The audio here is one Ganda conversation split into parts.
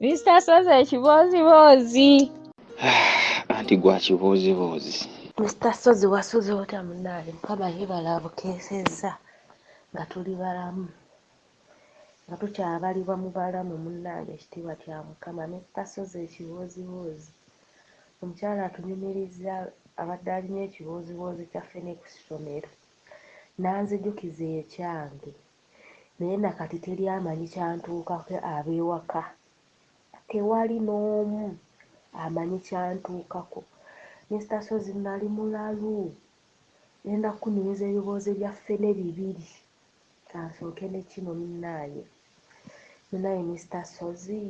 Mr. Sozi ekibooziboozi. Anti gwa kibooziboozi. Mr. Sozi wasuze otya munnange? Mukama yeebale abukeesezza nga tuli balamu, nga tukyabalibwa mu balamu munnange, ekitiibwa kya Mukama. Mr. Sozi ekibooziboozi, omukyala atunyumirizza abadde alina ekibooziboozi kya ffene ku ssomero n'anzijukiza ekyange, naye na kati teri amanyi kyantuukako ab'ewaka, tewali n'omu amanyi kyantuukako. Mr. Sozi nali mulalu, ngenda kukunyumiza ebiboozi bya ffene bibiri, kansooke ne kino munnaaye. Munnaaye Mr. Sozi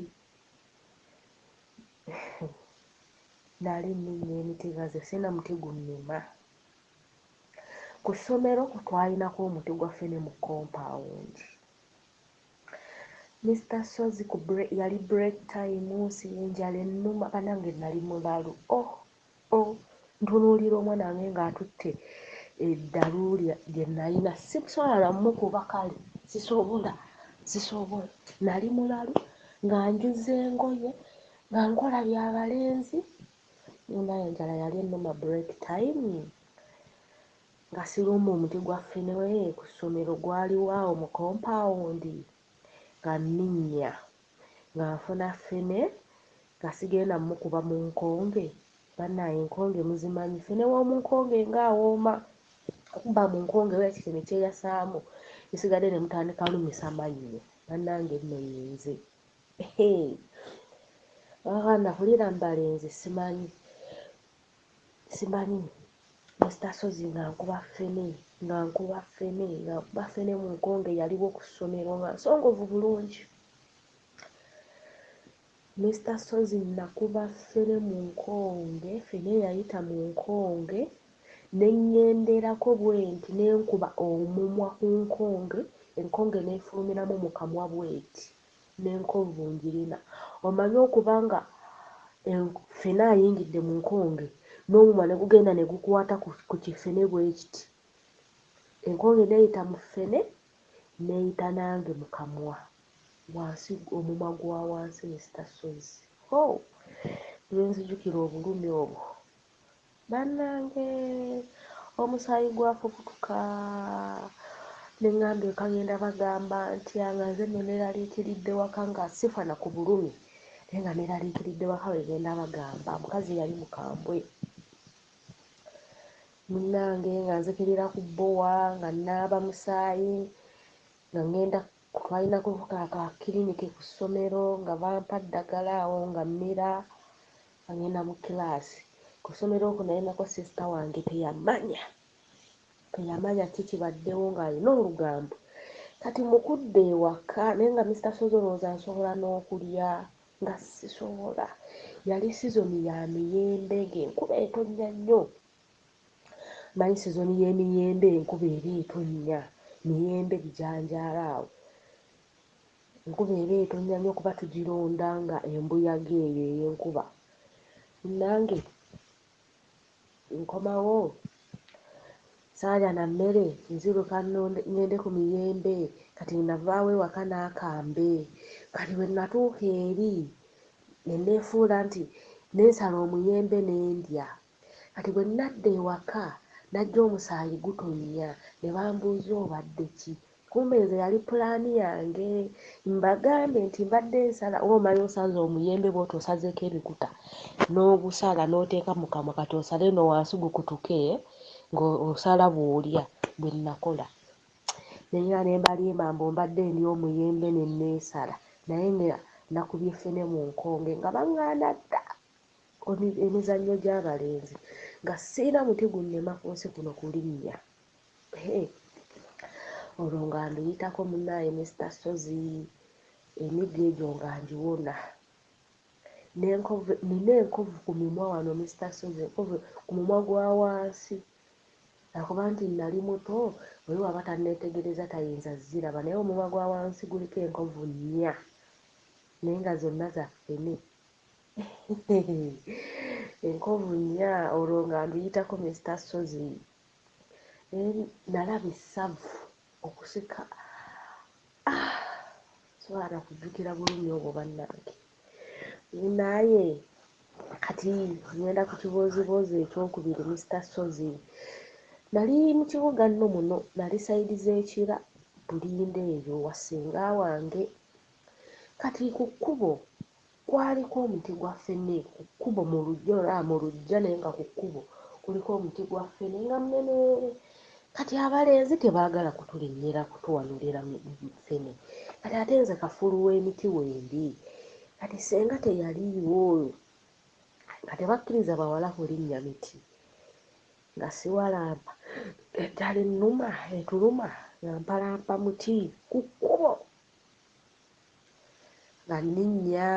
nali nninnya emiti nga nze sirina muti gunnema. Ku ssomero twalinako omuti gwa ffene mu compound. Mr. Sozi ku yali break time, enjala ennuma, bannange nali mulalu. Oh, oh, ntunuulira omwana wange ng'atutte eddalu lye nalina, sisobola na mmukuba kale, sisobola, sisobola. Nali mulalu nga njuza engoye, nga nkola bya balenzi. Munnange enjala yali ennuma break time, nga sirumba omuti gwa ffene ku ssomero gwaliwo awo mu compound, nga nninnya nga nfuna ffene nga sigenda mmukuba mu nkonge. Bannange enkonge muzimanyi, ffene w'omu nkonge ng'awooma, okuba mu nkonge bwe kityo ne kyeyasaamu, bisigadde ne mutandika lumisa mannyo. Bannange nno ye nze. Oba nakulira mu balenzi simanyi, simanyi. Mr. Sozi nga nkuba ffene, nga nkuba ffene, nga nkuba ffene mu nkonge yaliwo ku ssomero nga nsongovu bulungi. Mr. Sozi nakuba ffene mu nkonge, ffene yayita mu nkonge ne ŋŋenderako bwe nti ne nkuba omumwa ku nkonge, enkonge n'efulumiramu mu kamwa bw'eti, n'enkovu ngirina. Omanyi okuba nga ffene ayingidde mu nkonge n'omumwa ne gugenda ne gukwata ku kiffene bwe kiti, enkonge n'eyita mu ffene n'eyita nange mu kamwa wansi, omumwa gwa wansi. Mr. Sozi, ho, lwe nzijukira obulumi obwo bannange, omusaayi gwafubutuka ne ŋŋamba eka ngenda bagamba ntya, nga nze nno neeraliikiridde waka nga sifa na ku bulumi, naye nga neeraliikiridde waka bwe ngenda bagamba. Omukazi yali mukambwe munnange, nga nzikirira ku bbowa nga nnaaba musaayi, nga ŋŋenda, twalinako ka kiriniki ku ssomero, nga bampa ddagala awo nga mmira, nga ŋŋenda mu kiraasi. Ku ssomero okwo nalinako sister wange, teyamanya, teyamanya ki kibaddewo, ng'alina olugambo. Kati mu kudda ewaka, naye nga Mr. Sozi olowooza nsobola n'okulya? Nga sisobola. Yali sizoni ya miyembe ng'enkuba etonnya nnyo. Manyi sizoni y'emiyembe, enkuba eba etonnya, miyembe, bijanjaalo awo. Enkuba eba etonnya nnyo kuba tugironda nga embuyaga eyo ey'enkuba. Munnange nkomawo saalya na mmere, nziruka ŋŋende ku miyembe. Kati navaawo ewaka n'akambe. Kati bwe natuuka eri ne neefuula nti ne nsala omuyembe ne ndya. Kati bwe nadda ewaka najja omusaayi gutonnya, ne bambuuza obadde ki? Kumbe nze yali pulaani yange mbagambe nti mbadde nsala, oba omanyi osaze omuyembe bw'oti osazeeko ebikuta n'ogusala n'oteeka mu kamwa, kati osale eno wansi gukutuke ng'osala bw'olya. Bwe nakola ne ngenda ne mbalimba mbu mbadde ndya omuyembe ne neesala, naye nga nakubye ffene mu nkonge, nga baŋŋaana dda emizannyo gy'abalenzi, nga sirina muti gunnema ku nsi kuno kulinnya. Olwo nga nduyitako munnaaye Mr. Sozi, emiggo egyo nga ngiwona. N'enkovu, nina enkovu ku mimwa wano Mr. Sozi, enkovu ku mumwa gwa wansi. Lwakuba nti nali muto, oli bw'aba tanneetegereza tayinza ziraba, naye omumwa gwa wansi guliko enkovu nnya, naye nga zonna za ffene. Enkovu nnya, olwo nga nduyitako Mr. Sozi. Nalaba essavu okusika, ah, sisobola na kujjukira bulumi obwo bannange. Naye kati ŋŋenda ku kibooziboozi ekyokubiri Mister Ssozi. Nali mu kibuga nno muno, nali sayidi z'e Kira Bulinda eyo wa ssenga wange. Kati ku kkubo kwaliko omuti gwa ffene ku kkubo mu luggya olaba mu luggya naye nga ku kkubo kuliko omuti gwa ffene nga munene. Kati abalenzi tebaagala kutulinnyira kutuwanulira ffene. Kati ate nze kafulu w'emiti wendi. Kati ssenga teyaliiwo nga tebakkiriza bawala kulinnya miti. Nga siwalampa enjala ennuma etuluma nga mpalampa muti ku kkubo. Nga nninnya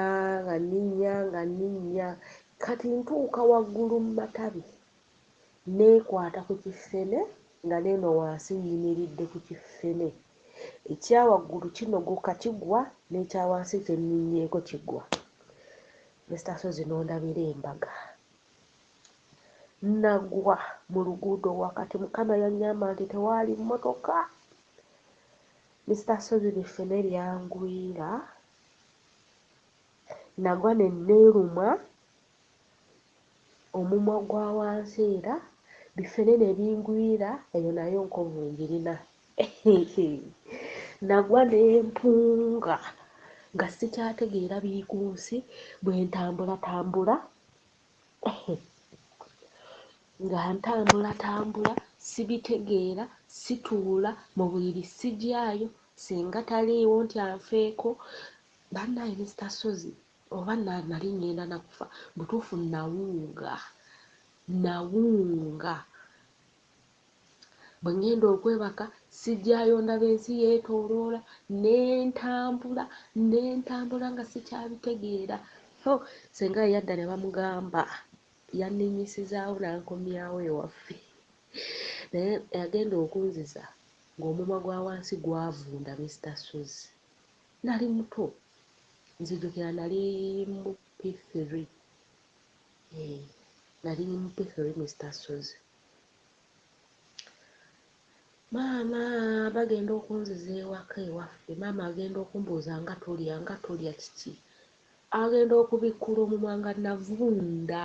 nga nninnya nga nninnya kati ntuuka waggulu mu matabi neekwata ku kiffene nga n'eno wansi nnyimiridde ku kiffene. Ekya waggulu kinogoka kigwa n'ekya wansi kye nninnyeeko kigwa. Mister Ssozi n'ondabira embaga. Nagwa mu luguudo wakati Mukama yannyamba nti tewaali mmotoka. Mister Ssozi biffene byangwira, nagwa ne neeruma omumwa gwa wansi era biffene ne bingwira eyo nayo nkovu ngirina. Nagwa ne mpunga nga sikyategeera biri ku nsi bwe ntambulatambula nga ntambulatambula sibitegeera, situula, mu buliri sigyayo, ssenga taliiwo nti anfeeko. Bannange Mister Ssozi oba nali ŋŋenda na kufa, butuufu nawunga, nawunga. Bwe ŋŋenda okwebaka sigyayo ndaba ensi yeetooloola ne ntambula ne ntambula nga sikyabitegeera. Ho ssenga ye yadda ne bamugamba yanninnyisizaawo n'ankomyawo ewaffe. Naye yagenda okunziza ng'omumwa gwa wansi gwavunda Mister Ssozi. Nali muto, nzijukira nali mu P3, eh, nali mu P3 Mister Ssozi. Maama bagenda okunziza ewaka ewaffe, maama agenda okumbuuza nga tolya nga tolya kiki? Agenda okubikkula omumwa nga navunda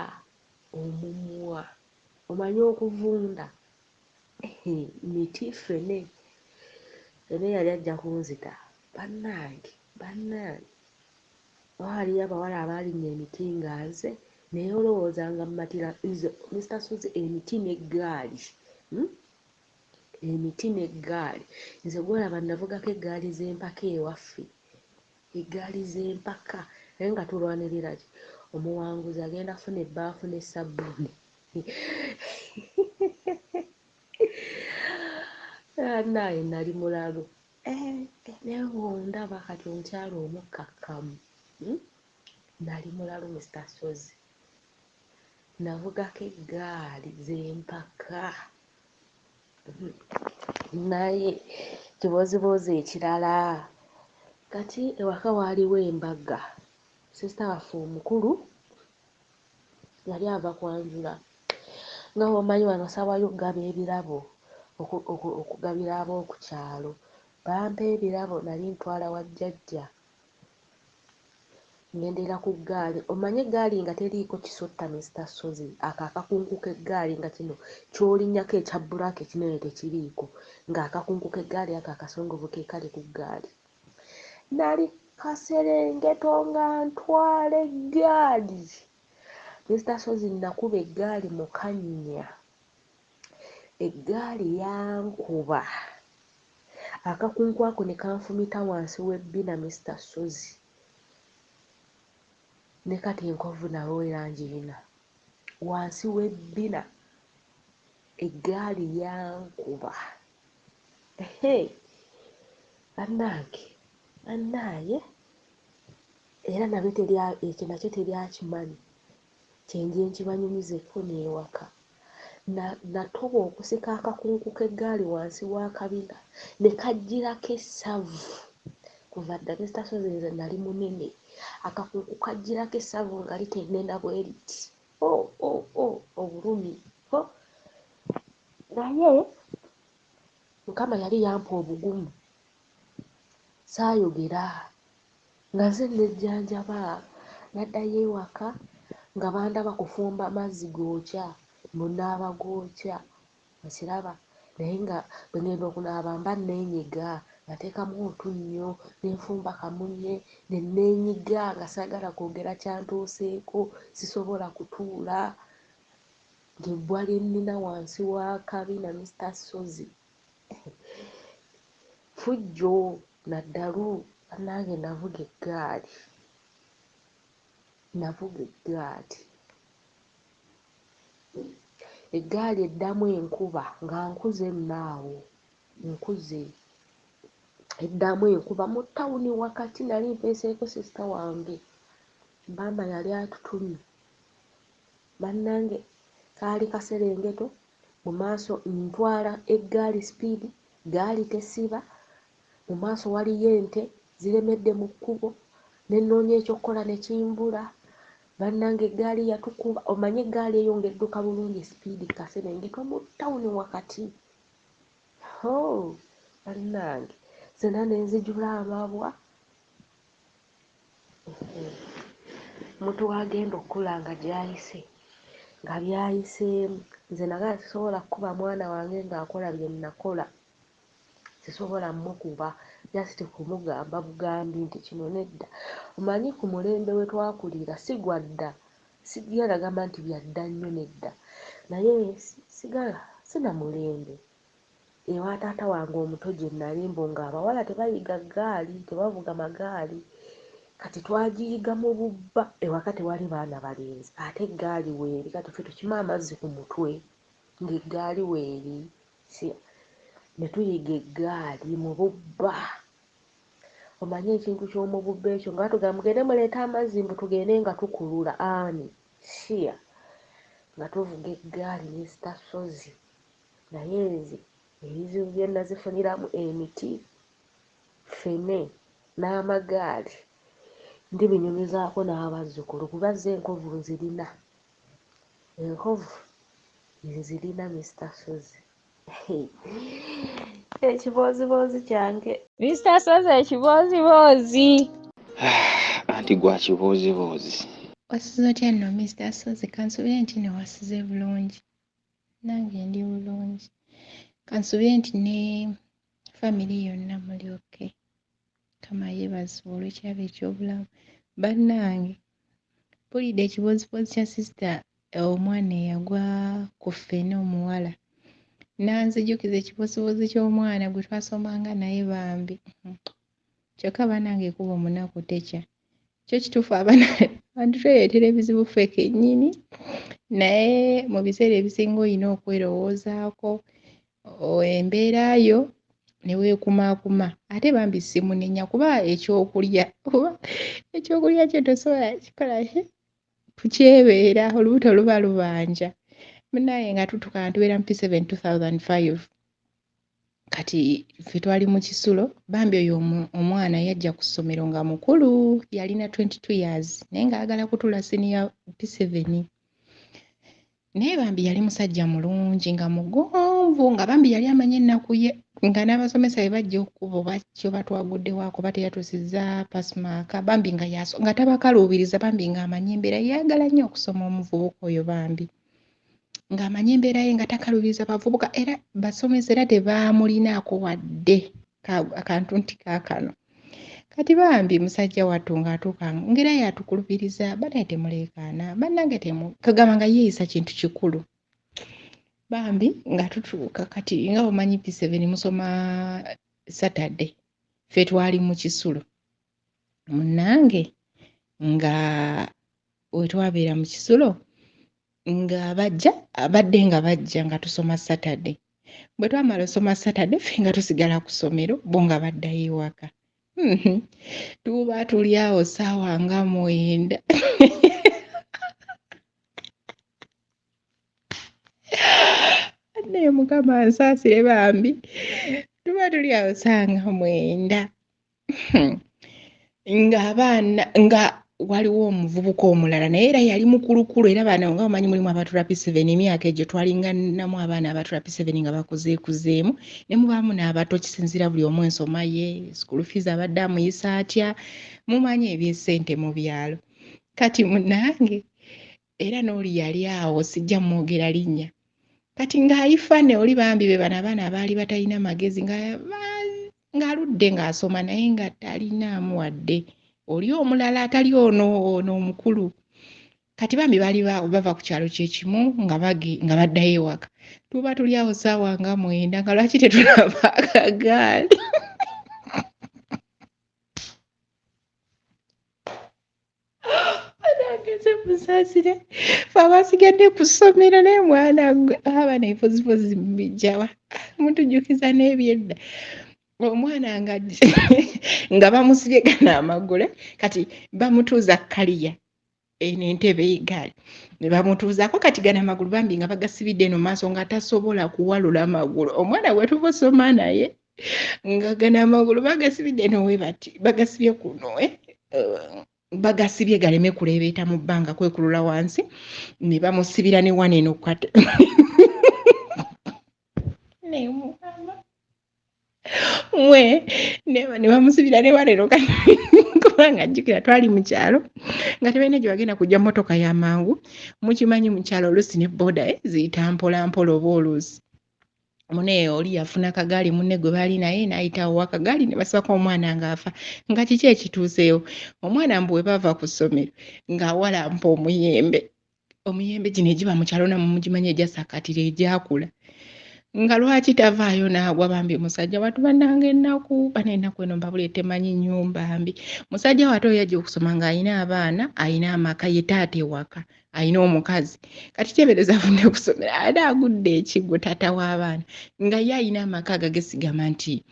omumwa. Omanyi okuvunda? Miti ffene. Ffene yali ajja kunzita. Bannange, bannange oba waliyo abawala abaalinnya emiti nga nze naye olowooza nga mmatira nze Mister Ssozi emiti n'eggaali, hmm? Emiti n'eggaali. Nze gw'olaba navugako eggaali z'empaka ewaffe, eggaali z'empaka naye nga tulwanirira ki? Omuwanguzi agenda kufuna ebbaafu ne ssabbuuni. Bannange nali mulalu. Eh, naye bw'ondaba kati omukyala omukkakkamu, hmm? Nali mulalu Mister Ssozi. Navugako eggaali z'empaka. Naye kibooziboozi ekirala. Kati ewaka waaliwo embaga. Sister waffe omukulu yali ava kwanjula. Nga bw'omanyi wano ssaawa y'okugaba ebirabo, okugabira ab'oku kyalo. Bampa ebirabo nali ntwala wa jjajja. Ŋŋendera ku ggaali, omanyi eggaali nga teriiko kisotta Mister Ssozi, ako akakunku k'eggaali nga kino ky'olinnyako ekya bbulaaka ekinene tekiriiko, ng'akakunku k'eggaali ako akasongovu ke kali ku ggaali. Nali kaserengeto nga ntwala eggaali. Mister Ssozi nakuba eggaali mu kannya, eggaali yankuba, akakunku ako ne kanfumita wansi w'ebbina Mister Ssozi. Ne kati enkovu nayo era ngirina. Wansi w'ebbina eggaali yankuba. Ehee, bannange, bannaaye era nabyo teri ekyo nakyo teri akimanyi. Kyenje nkibanyumizeko n'ewaka. Natoba okusika akakunku k'eggaali wansi w'akabina ne kajjirako essavu. Kuva dda Mister Ssozi nze nali munene. Akakunku kajjirako essavu nga litennena bwe liti. Oh, oh, oh, obulumi! Ho! Naye Mukama yali yampa obugumu. Saayogera nga nze nejjanjaba. Naddayo ewaka nga bandaba kufumba mazzi gookya, mbu naaba gookya, okiraba? Naye nga bwe ngenda okunaaba mba nneenyiga, nga nteekamu otunnyo ne nfumba kamunye ne nneenyiga nga saagala kwogera kyantuuseeko, sisobola kutuula ng'ebbwa lye nnina wansi w'akabina Mister Ssozi ffujjo na ddalu. Bannange navuga eggaali, navuga eggaali. Eggaali eddamu enkuba nga nkuze nno awo, nkuze. Eddamu enkuba mu ttawuni wakati nali mpeeseeko sisita wange, maama yali atutumye. Bannange kaali kaserengeto, mu maaso ntwala eggaali sipiidi, ggaali tesiba, mu maaso waliyo ente ziremedde mu kkubo, ne nnoonya ekyokukola ne kimbula. Bannange eggaali yatukuba, omanyi eggaali eyo ng'edduka bulungi sipiidi kaserengeto mu ttawuni wakati. Hoo bannange zenna ne nzijula amabwa. Omuntu w'agenda okukula nga gy'ayise nga by'ayiseemu. Nze nagamba sisobola kukuba mwana wange ng'akola bye nakola, sisobola mmukuba just kumugamba bugambi nti kino nedda. Omanyi ku mulembe we twakulira si gwa dda, sigenda gamba nti bya dda nnyo nedda, naye sigala si na mulembe. Ewa taata wange omuto gye nali mbu ng'abawala tebayiga ggaali, tebavuga magaali. Kati twagiyiga mu bubba, ewaka tewali baana balenzi ate eggaali weeri, kati ffe tukime amazzi ku mutwe ng'eggaali weeri. Ne tuyiga eggaali mu bubba. Omanyi ekintu ky'omu bubba ekyo nga batugamba mugende muleete amazzi mbu tugende nga tukulula ani shia nga tuvuga eggaali Mister Ssozi. Naye nze ebizibu bye nazifuniramu emiti, ffene n'amagaali ndibinyumizaako n'abazzukulu kuba zo enkovu nzirina, enkovu nzirina Mister Ssozi. Ekibooziboozi kyange. Mister Ssozi ekibooziboozi. Anti gwa kibooziboozi. Wasuze otya nno Mister Ssozi? Kansuubire nti nno wasuze bulungi. Nange ndi bulungi. Kansuubire nti ne famire yonna muli okay. Mukama yeebazibwe olw'ekirabo eky'obulamu. Bannange mpulidde ekibooziboozi kya sisita omwana eyagwa ku ffene omuwala. Nanzijukiza ekibooziboozi ky'omwana gwe twasomanga naye bambi. Kyokka bannange ekuba omunaku tekya. Kyo kituufu abaana abantu twereetera ebizibu ffe kennyini, naye mu biseera ebisinga olina okwerowoozaako embeera yo ne weekumaakuma. Ate bambi simunenya kuba ekyokulya kuba ekyokulya kyo tosobola kikola ki kukyebeera, olubuto luba lubanja. Munnaye nga tutuuka nga tubeera mu P7 2005 kati ffe twali mu kisulo, bambi oyo omwana yajja ku ssomero nga mukulu, yalina 22 years naye ng'ayagala kutuula siniya P7. Naye bambi yali musajja mulungi nga mugonvu, nga bambi yali amanyi ennaku ye, nga n'abasomesa bwe bajja okkuba oba ki oba twaguddewo ako oba teyatuusizza pass mark, bambi nga nga tabakaluubiriza, bambi ng'amanyi embeera ye, yayagala nnyo okusoma omuvubuka oyo bambi. Ng'amanyi embeera ye nga takaluubiriza bavubuka, era basomesa era tebaamulinaako wadde akantu nti kaakano. Kati bambi musajja wattu ng'atuuka ng'era y'atukulubiriza, bannaye temuleekaana, bannange temu, kagamba nga yeeyisa kintu kikulu. Bambi nga tutuuka kati nga bw'omanyi P7 musoma Saturday, ffe twali mu kisulo. Munnange nga we twabeera mu kisulo nga bajja, abadde nga bajja nga tusoma Saturday. Bwe twamala osoma Saturday ffe nga tusigala ku ssomero bo nga baddayo ewaka. Tuba tuli awo ssaawa nga 9. Naye Mukama ansaasire bambi. Tuba tuli awo ssaawa nga 9. Ng'abaana nga waliwo omuvubuka omulala naye era yali mukulukulu, era bano nga omanyi mulimu abatula P7 emyaka egyo twalinga namu abaana abatula P7 nga bakuzeekuzeemu ne mubaamu n'abato, kisinziira buli omu ensoma ye, school fees abadde amuyisa atya, mumanyi eby'essente mu byalo. Kati munange era n'oli yali awo sijja mwogera linnya. Kati ng'ayifa ne oli bambi be bano abaana abaali batalina magezi ng'aludde ng'asoma naye nga talinaamu wadde. Oli omulala atali ono ono omukulu. Kati bambi baali bava ku kyalo kye kimu nga baddayo ewaka. Tuba tuli awo ssaawa nga 9 nga lwaki tetulaba akagaali. Banange musaasire ffe abasigadde ku ssomero naye mwana gwe abaana ebifozifozi mubijjawa mutujjukiza n'ebyedda. Omwana nga bamusibye gano amagulu kati bamutuuza kkaliya eno entebe y'eggaali ne bamutuuzaako kati gano amagulu bambi nga bagasibidde eno maaso nga tasobola kuwalula magulu. Omwana gwe tuva osoma naye nga gano amagulu bagasibidde eno we bati bagasibye kuno bagasibye galeme kuleebeeta mu bbanga kwekulula wansi ne bamusibira ne wano eno kate naye mukama mwe ne bamusibira ne wano eno kati kubanga jjukira twali mu kyalo nga tebalina gye bagenda kujja mmotoka ya mangu. Mukimanyi mu kyalo oluusi ne booda ziyita mpola mpola oba oluusi munne oli yafuna kagaali munne gwe baali naye n'ayitawo akagaali ne basibako omwana ng'afa. Nga kiki ekituuseewo? Omwana mbu bwe bava ku ssomero ng'awalampa omuyembe. Omuyembe gino egiba mu kyalo nammwe mugimanyi egyasakatira egyakula. Nga lwaki tavaayo n'agwa bambi musajja watu bannange ennaku bana ennaku eno mbabule temanyi nnyumba mbi. Musajja watu oyo yajja okusoma ng'alina abaana alina amaka ye taata ewaka alina omukazi. Kati teebereza avudde kusomera ate agudde ekigwo taata w'abaana nga ye alina amaka agagesigama nti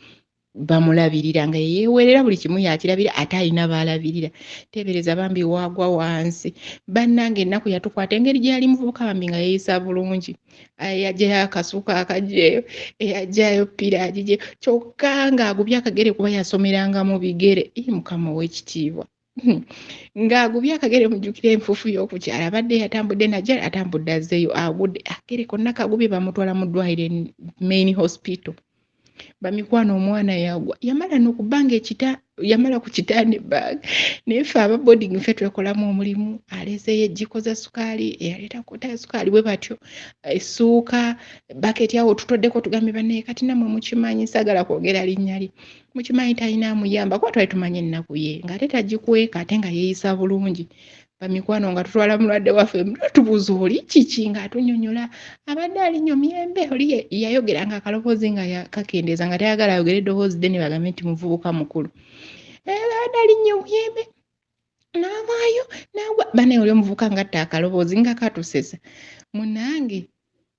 bamulabirira nga yeewerera buli kimu yakirabira ate alina baalabirira. Teebereza bambi waagwa wansi. Bannange ennaku yatukwata engeri gye yali muvubuka bambi nga yeeyisa bulungi. Eyajjayo akasuka akaggyeyo, eyajjayo ppira agigyeyo kyokka ng'agubye akagere kuba yasomeranga mu bigere. Ii Mukama ow'ekitiibwa. Ng'agubye akagere mujjukire enfuufu y'oku kyalo abadde yatambudde najja atambudde azzeeyo agudde akagere konna kagubye bamutwala mu ddwaliro main hospital. Bamikwano omwana yagwa yamala n'okubanga yamala ku kitanda ebbanga naye ffe aba boarding ffe twekolamu omulimu aleeseeyo ejjiko za sukaali eyaleeta kota ya sukaali bwe batyo essuuka baketi awo tutoddeko tugambye bannaye kati nammwe mukimanyi saagala kwogera linnya lye mukimanyi talina amuyamba kuba twali tumanyi ennaku ye ng'ate tagikweka ate nga yeeyisa bulungi. Bamikwano nga tutwala mulwadde waffe tubuuza oli kiki ng'atunyonnyola abadde alinnya omuyembe oli yayogeranga akaloboozi nga kakendeeza nga tayagala ayogere eddoboozi ddene bagambe nti muvubuka mukulu. Abadde alinnya omuyembe n'avaayo n'agwa bannaye oli omuvubuka ng'atta akaloboozi nga katusesa. Munnange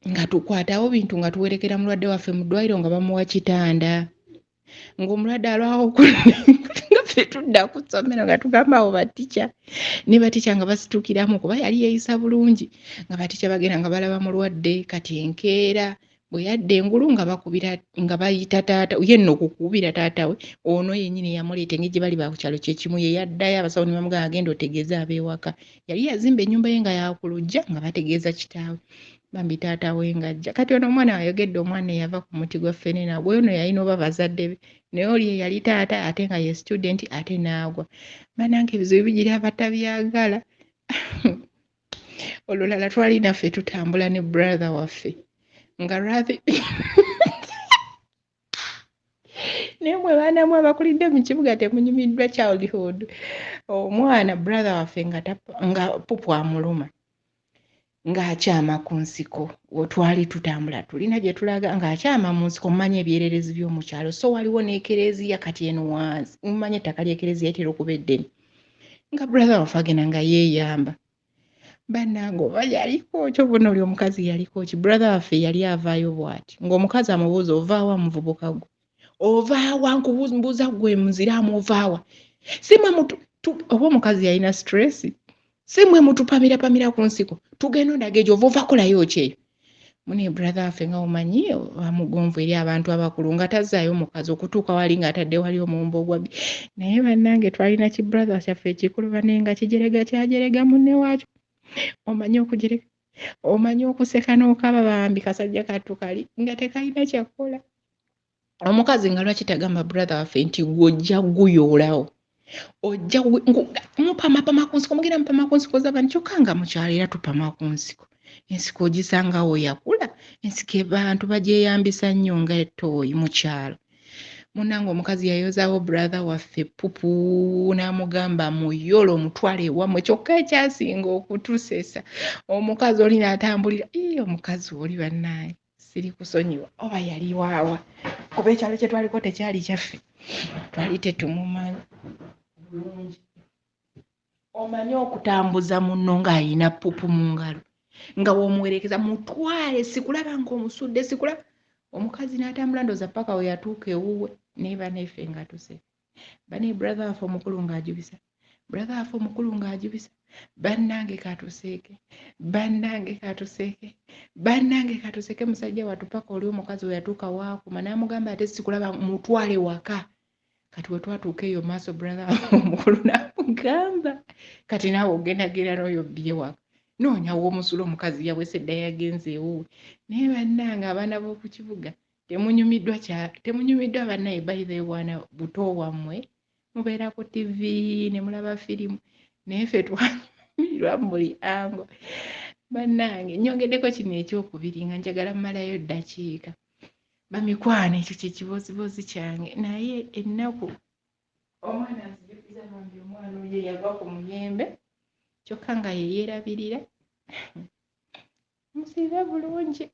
nga tukwatawo bintu nga tuwerekera mulwadde waffe mu ddwaliro nga bamuwa kitanda. Ng'omulwadde alwawo nga ffe tudda ku ssomero nga tugamba abo batica ne batica nga basitukiramu kuba yali yeeyisa bulungi nga batica bagenda nga balaba mulwadde kati enkeera bwe yadda engulu nga bakubira nga bayita taata ye nno okukubira taata we ono yennyini yamuleeta engeri gye bali ba ku kyalo kye kimu ye yaddayo abasawo ne bamugamba agenda otegeeze ab'ewaka. Yali yazimba ennyumba ye nga yakulujja nga bategeeza kitaawe. Bambi taata we ng'ajja. Kati ono omwana ayogedde omwana eyava ku muti gwa ffene n'agwa ono yalina oba bazadde be naye oli ye yali taata ate nga ye student ate n'agwa. Bannange ebizibu bigira abatabyagala. Olulala twali naffe tutambula ne brother waffe nga Ravi naye mwe baana mwe abakulidde mu kibuga temunyumiddwa childhood. Omwana brother waffe nga pupu amuluma ng'akyama ku nsiko twali tutambula tulina gye tulaga ng'akyama mu nsiko mumanyi ebyererezi by'omu kyalo so waliwo n'ekereziya kati eno wansi mumanyi ettaka ly'ekereziya etera okuba eddene nga brother waffe agenda nga yeeyamba. Bannange oba yaliko ki oba oli omukazi yaliko ki brother waffe yali avaayo bw'ati ng'omukazi amubuuza ovaawa muvubuka gwe ovaawa nkubuuza gwe muziraamu ovaawa si mwe oba omukazi yalina stress si mwe mutupamira ku nsiko tugenda ondaga egyo ova ovakolayo ki eyo. Mune brother waffe nga omanyi bamugonvu eri abantu abakulu nga tazzaayo mukazi okutuuka wali ng'atadde wali omuwumbo ogwa bbi. Naye bannange twalina ki brother kyaffe ekikulu bannaye nga kijerega kyajerega munne waakyo. Omanyi okujerega omanyi okuseka n'okaaba bambi kasajja kattu kali nga tekalina kyakukola. Omukazi nga lwaki tagamba brother waffe nti gw'ojja guyoolawo. Ojja mupamapama ku nsiko, mugenda mupama ku nsiko z'abantu, kyokka nga mu kyalo era tupama ku nsiko. Ensiko ogisangawo yakula, ensiko abantu bagyeyambisa nnyo nga ettooyi mu kyalo. Munnange omukazi yayozaawo brother waffe ppupu n'amugamba muyole omutwale ewammwe, kyokka ekyasinga okutusesa omukazi oli n'atambulira, ii omukazi oli bannange siri kusonyiwa, oba yali waawa, kuba ekyalo kye twaliko tekyali kyaffe, twali tetumumanyi bulungi. Omanyi okutambuza munno ng'alina ppupu mu ngalo, nga w'omuwerekeza mutwale, sikulaba ng'omusudde, sikulaba. Omukazi n'atambula ndowooza paka we yatuuka ewuwe, naye bannaffe nga tuseka. Bane brother waffe omukulu ng'ajubisa, brother waffe omukulu ng'ajubisa, bannange katuseeke, bannange katuseeke, bannange katuseke. Musajja wattu paka oli omukazi we yatuuka waakoma n'amugamba ate sikulaba, mutwale waka. Kati we twatuuka eyo maaso, brother waffe omukulu n'amugamba kati naawe ogenda genda n'oyo bbye waka, noonyawo omusula, omukazi yawese dda yagenze ewuwe. Naye bannange abaana b'oku kibuga temunyumiddwa, temunyumiddwa bannaye. By the way, bwana buto wammwe mubeera ku TV ne mulaba firimu, naye ffe twanyumirwa buli ango. Bannange nyongeddeko kino ekyokubiri nga njagala mmalayo ddakiika. Bamikwano, ekyo kye kibooziboozi kyange, naye ennaku omwana nzijukiza bambi omwana oyo yagwa ku muyembe kyokka nga ye yeerabirira. Musiibe bulungi.